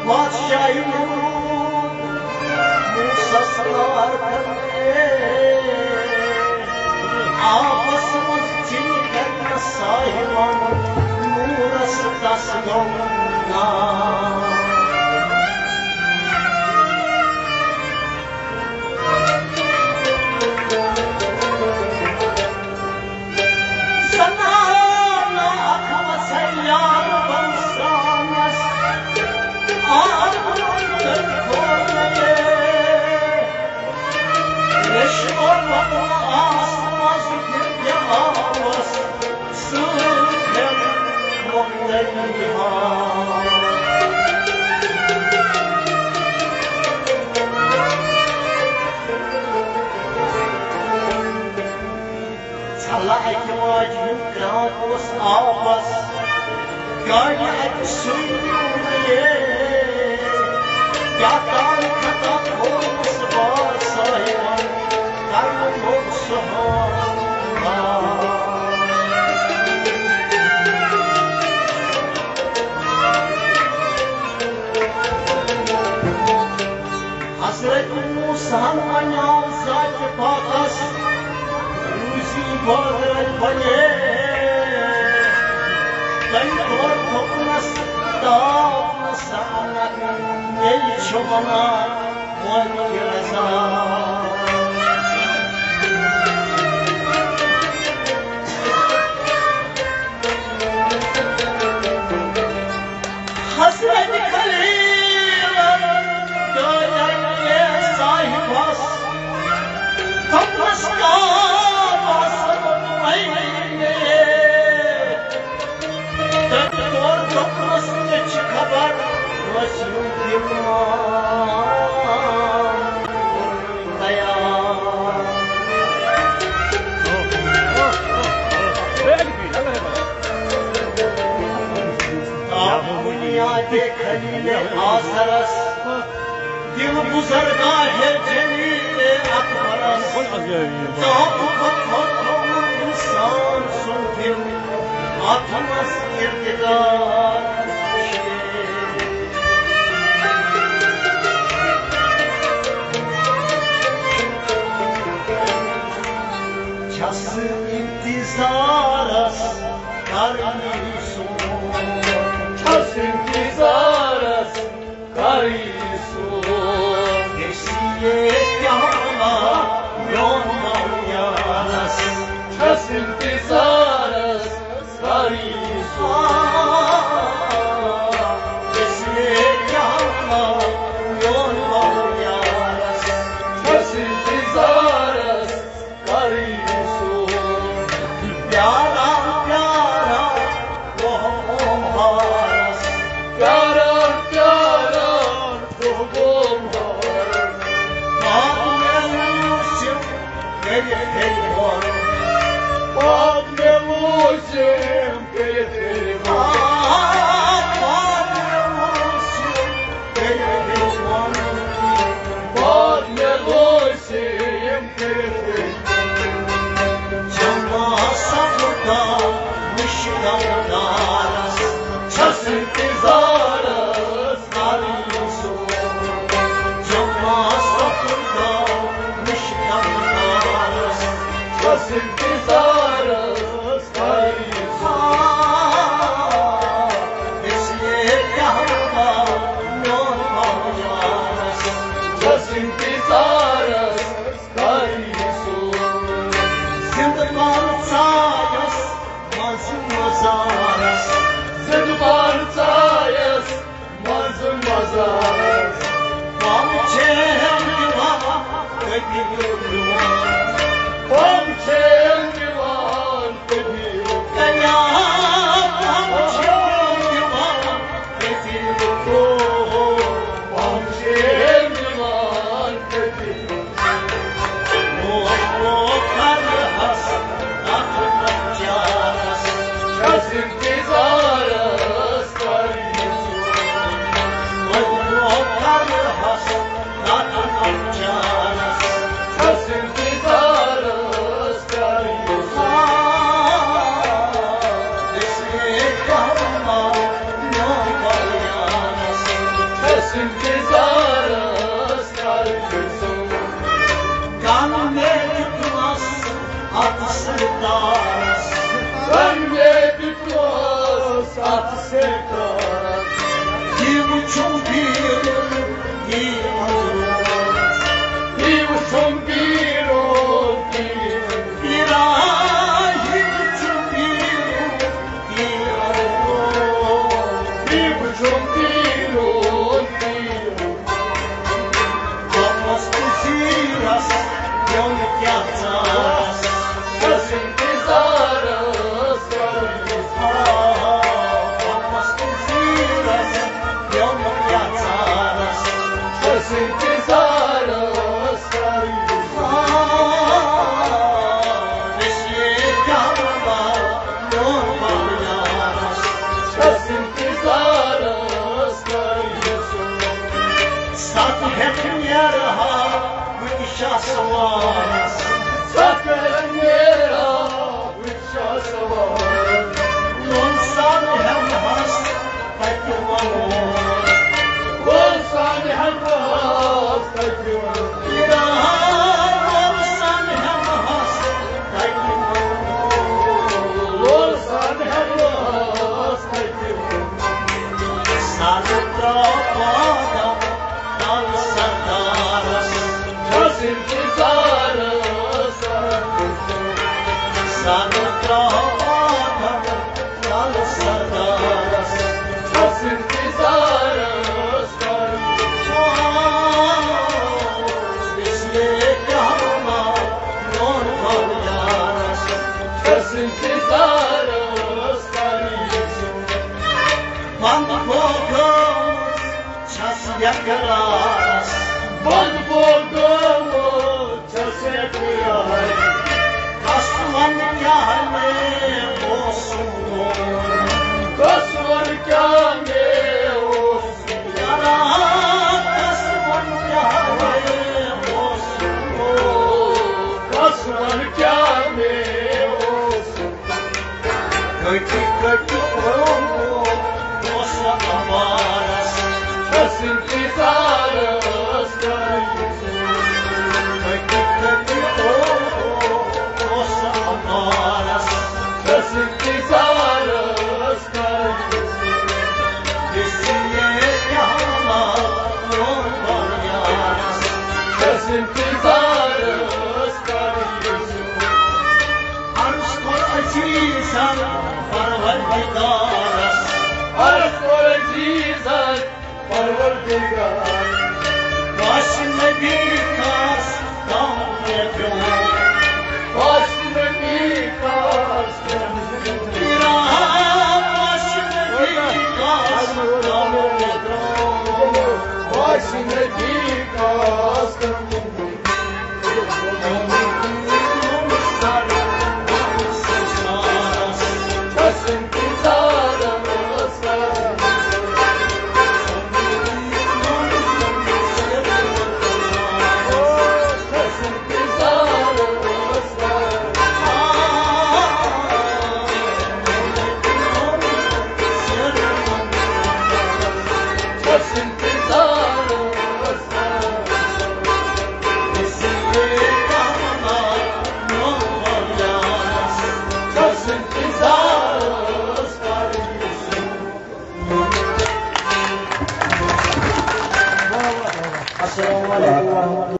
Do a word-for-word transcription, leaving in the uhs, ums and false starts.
بادشاہی نمرود موسس نار کرنے، آبس منٛز ژِنہِ کرنس صاحبن، نورس تس گوٚو نار۔ زنانہٕ اکھ وژھے یار بمسانس، آب اندر کھوژے۔ ریشو لۄکُٹ آسماس گِردِ آوس، سۭتۍ ہٮ۪تھ مۄکلٲوۍ ہار۔ ژھلہ اکہِ واٹہِ ہُنٛد کرٛانٛک اوس آبس، گاڑِ اکہِ سُے نیوٗ مےٚ۔ کیٛاہ تام خطا کوٚرمُت بار صاحبن، کرنہٕ لوٚگ سُہ ہار۔ حضرت موسیٰ ہن ونیاو ذاتِ پاکس، روٗزی بٲگرن بنے۔ تٔمۍ کوٚر دوٚپنس، تاپھ نہٕ سہلن، مےٚ چھُ ونان وۄنۍ کیٛاہ رضا۔ حضرت خلیل دادن کے صاحبس، دوٚپنس کعبس وۄنۍ۔ تٔمۍ کوٚر دوٚپنس، مےٚ چھِ خبر، ٲسِو دِوان۔ بنیاد خلیل آزرس، دل گزرگاہ جلیل اکبرس۔ تحفظ کھوتو انسان سن دل، اتھ منٛز کردگار۔ چھس انتظارس کرنی سون، چھس انتظارس کرنی سون۔ اسی کیا میون یارس، چھس انتظارس کرنی سون۔ اسی کیا میون یارس، چھس انتظارس کرنی سون۔ پیاران پیاران گوٚوم ہارس، پیاران پیاران گوٚوم ہارس۔ پاک مےٚ لوٗسِم کٔرِتھ ہیٚرِ بۄن، پاک مےٚ لوٗسِم کٔرِتھ ہیٚرِ بۄن۔ پاک مےٚ لوٗسِم کٔرِتھ ہیٚرِ بۄن، پاک مےٚ لوٗسِم کٔرِتھ ہیٚرِ بۄن۔ جمع سپداو مُشکل دارس، چھس انتظارس کرنی سون۔ جمع سپداو مُشکل دارس، چھس انتظارس کرنی سون۔ اس لیے کہا میون یارس، چھس انتظارس کرنی سون۔ زندٕ پرژایس منٛز مزارس، زندٕ پرژایس منٛز مزارس۔ پم چھم دِوان قبیلہٕ لون، پم چھم دِوان قبیلہٕ۔ دٔریاو پم چھم دِوان قبیلہٕ لون، پم چھم دِوان قبیلہٕ۔ لوگ لوگ کرہس اتھ لۄکچارس، چھس انتظارس کرنی سون۔ لوگ لوگ کرہس اتھ لۄکچارس، چھس انتظارس کرنی سون۔ اس لیے کہا میون یارس، چھس انتظارس کر یُزُن۔ کم مےٚ دیُتمس اتھ سردارس۔ کم مےٚ دیُتمس اتھ سردارس۔ یہِ وٕچھُم پیٖرُن، یہِ اندرون۔ یہِ وٕچھُم پیٖرُن، پیٖرُن۔ پیٖرا، یہِ وٕچھُم پیٖرُن، ستھ ہیٚتھ نیرٕ ہا بہٕ تہِ شاہ سوارس۔ ستھ ہیٚتھ نیرٕ ہا بہٕ تہِ شاہ سوارس۔ لون سان ہیٚمہٕ ہس تتہِ وَنو۔ لون سان ہیٚمہٕ ہس تتہِ وَنو۔ لون سان ہیٚمہٕ ہس تتہِ وَنو۔ لون سان ہیٚمہٕ ہس تتہِ وَنو۔ سر ترٛاو پادم تل سردارس۔ چھس انتظارس۔ سر ترٛاو پادم تل سردارس۔ چھس انتظارس۔ اس لیے کیا ہوا نور بلیارس۔ چھس انتظارس۔ بند گوٚو چھس یقرارس۔ بند گوٚو چھس یقرارس۔ کس ون کیا مےٚ اوسُم گوٚمُت۔ کس ون کیا مےٚ اوسُم۔ یارا، کس ون کیا مےٚ اوسُم گوٚمُت۔ کس ون کیا مےٚ اوسُم۔ کٔٹۍ کٔٹۍ اوس سُہ اَمارس۔ چھس انتظارس کران۔ کٔٹۍ کٔٹۍ اوس سُہ اَمارس۔ چھس انتظارس کران۔ اس لیے کیا ہوا نور بلیارس۔ چھس انتظارس کران۔ عرض کوٚر عزیزن پروردگارس۔ عرض کوٚر عزیزن پروردگارس۔ کاش نبی کاس تام پیوٚو۔ کاش نبی کاس تام پیوٚو۔ کاش نبی کاس تام پیوٚو۔ کاش نبی کاس تام پیوٚو۔ السلام علیکم ورحمۃ اللہ۔